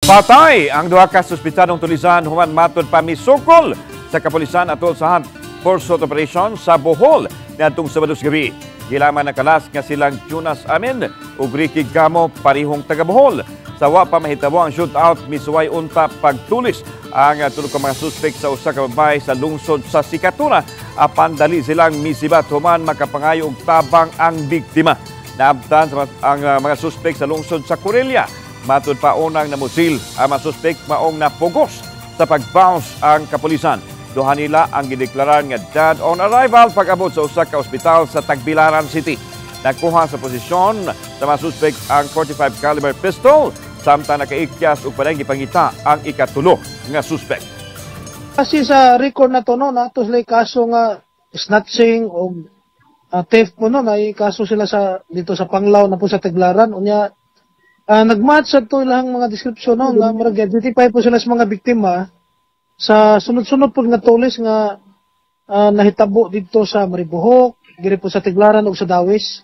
Patay ang duha ka suspitsadong tulisan human matud pa misukol sa kapulisan atol sa hunt pursuit operation sa Bohol niadtong Sabado sa gabi. Gilaman nakalas nga silang Jonas Amin ug Ricky Gamo, parihong taga Bohol. Sa wa pa mahitabo ang shootout, misuway unta pagtulis ang tulo ka mga suspek sa usa ka babae sa lungsod sa Sikatuna, apan dali silang misibat human makapangayo og tabang ang biktima. Naabtan ang mga suspek sa lungsod sa Corella. Matud pa, unang namusil ang mga suspek, maong napugos sa pagbounce ang kapulisan. Duha nila ang gideklarar nga dead on arrival pag-abot sa usa ka ospital sa Tagbilaran City. Nakuha sa posisyon sa mga suspek ang 45 caliber pistol, samtang nakaikyas ug padayong gipangita ang ikatulo nga suspek. Kasi sa record na to, no, nato sila kaso nga snatching o theft po, no, na kaso sila sa dito sa Panglao na po sa Tagbilaran. Unya nagmatch sa to ilang mga description, no, nga murag identify po sila sa mga biktima sa sunod-sunod po nga tulis nga nahitabo dito sa Maribojoc, diri po sa Tagbilaran ug sa Dauis.